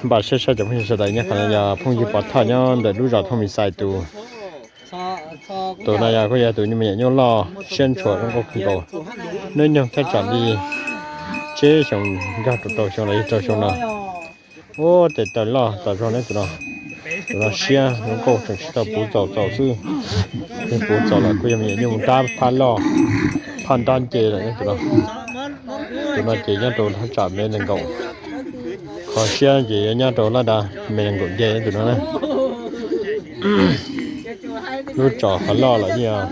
Npaj siab saib cov phooj ywg sawv daws, nyob qhov no yog phooj ywg Pov Thoj nyob ntawm lub zos Thooj Mis Xais tus. Tus no yog kuj yog tus me nyuam nyuj loj siab ntshua zoo nkauj kawg nkaus. Hnub nyoog thaj tsam li tsib xyoo nkag rau rau xyoo los yog rau xyoo no. Ua tes taw loj tas zog ne tus no. Tus no siab zoo nkauj tseem tsis tau puv txaus txaus xwb. Yog puv txaus lawm kuj yog me nyuam nyuj nrab phaj loj, phaj nrab nce lawm ne tus no. Tus no ces nyob rau thaj tsam me nees nkaum. Qhov siab ces yuav nyob rau laj dav me nees nkaum nce ne tus no na. Lub tsos qhov loj los yeej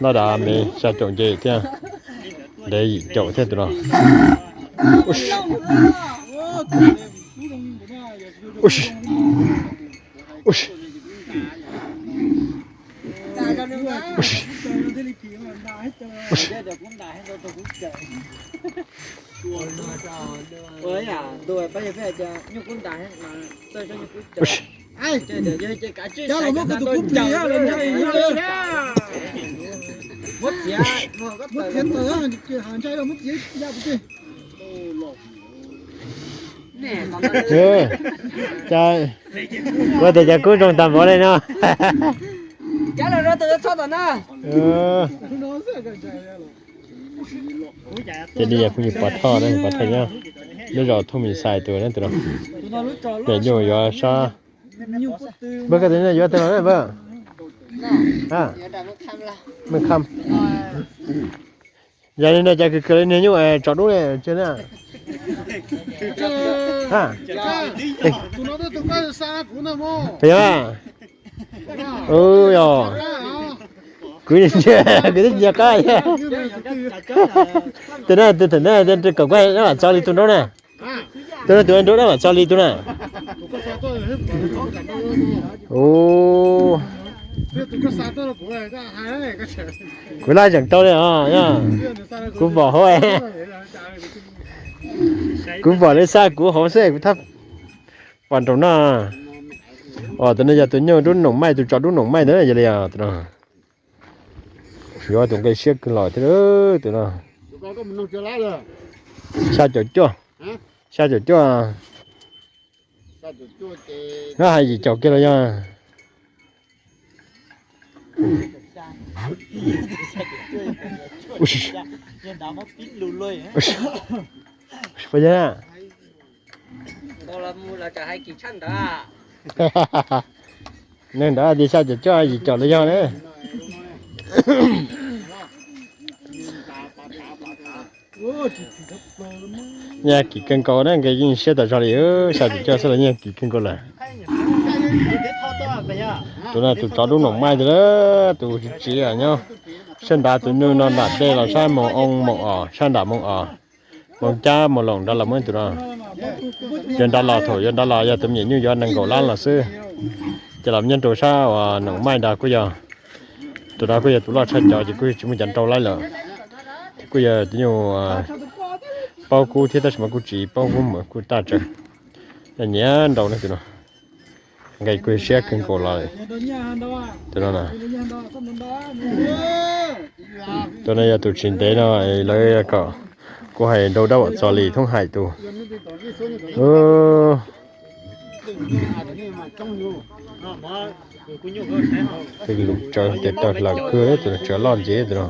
laj dav me xya caum nce thiab, ntev yim caum thiab tus no. Ua tias cov kub zoo tag npaum li no. Ces li yog phooj ywg Pov Thoj, Pov Thoj nyob lub zos Thooj Mis Xais tus na tus no. Pem nyuj yuav sab. Npawg, koj tus nyuj yuav tag los npawg? Mej Kham. Yog li no cas kws kws li niag nyuj tso dub ne tsi na. Pem yog. Yog. Kuv, kuv twb nco qab. Tus no tus thaum ntawd kom kuv dab vam txo li tus nraud na. Tus no tus nraud dab vam txo li tus na. Kuv laj zeem tau li os. Kuv pom hauv, kuv pom li xab kuv hauv xwb kuv thab pom nraum no. Os, tus no yog tus nyuj dub noom maij, tus tso dub noom maij ntawd yog li os tus no. Yuav tus nqe siab kawg los thiab tus no. Xya caum cuaj, xya caum cuaj. Nyob hais yim caum kiag los yog. Neeg ntawd tias xya caum cuaj yim caum los yog ne. Nyaj kim kawg nkaus na, nqe yeej siab tas zog li, xya caum cuaj xwb los nyaj kim kawg nkaus lawm. Tus no tus tsov dub noom maij tus, tus tsis tsiv nyob sab nrad, tus nyuj no nram dej los sab Moos Oo Moos Os, sab nram Moos Os, Moos Cab Moos Loos nrad los muaj tus no. Yog nrad los, thaum yog nrad los yog tus me nyuam nyuj yuav nees nkaum lab los xwb. Ces los nyob rau sab uas noom maij nrad kuj yog, tus nrad kuj yog tus loj tshaj cov ces kuj tsis muaj cov nrau laib lawm. Ces kuj yog tus nyuj paub kub thiab tab sis mas kuj tsis paub kub mas kuj taj tsawg. Nyiam nrau ne tus no. Nqe kuj siab kawg nkaus los. Tus no, tus no yog tus tsis ntev no lawv kom kuv hais nrau dab vam txo li thoob hais tus. Tej lus tsawv tes taw hlaws kawg, tus tsawv loj ntxiv tus no.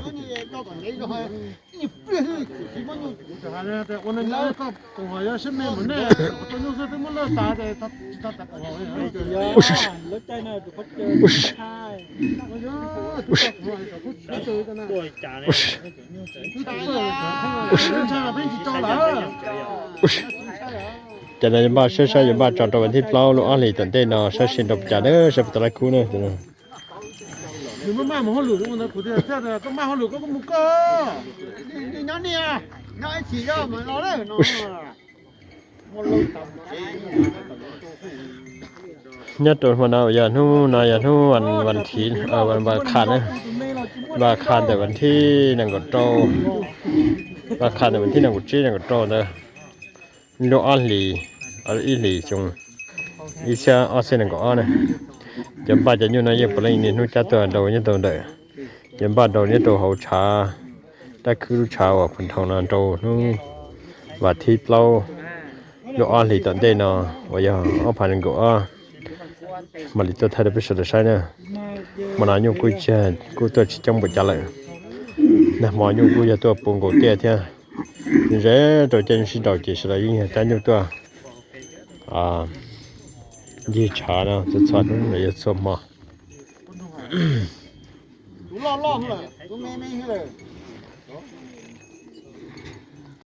Ces no yuav npaj saib saib yuav npaj tso rau vas thib plaub lub ob hlis tom ntej no saib seb nrau cas na, saib puas tau laib kub na. Nyob rau hmo no yog hnub no yog hnub vas thiv, vas kha na, vas kha ntawm vas thib nees nkaum rau, vas kha ntawm vas thib nees nkaum tsib nees nkaum rau ntawd, lub ob hlis, ib hlis xyoo ib txhiab ob txhiab nees nkaum ob na. Cov npaj cov nyuj no yeej puav leej niaj hnub cab tuaj nrau nyob rau ntawm, cov npaj nrau nyob rau hauv tshav, dab khwb lub tshav uas phu nthoo no nrau hnub vas thib plaub Lub ob hlis tom ntej no uas yog ob phav nees nkaum ob, mam li tuaj thaij rau peb sawv daws saib na. Hmo no nyuj kuj tsis, kuj tuaj tsis coob npaum cas lawm. Nag hmo nyuj kuj yog tuaj puv nkaus tiaj thiab. Ze rau caij nyuj sib nraus ces sawv daws yeej yog cab nyuj tuaj ncig tshav no txhua txhua hnub los yog txhua hmo.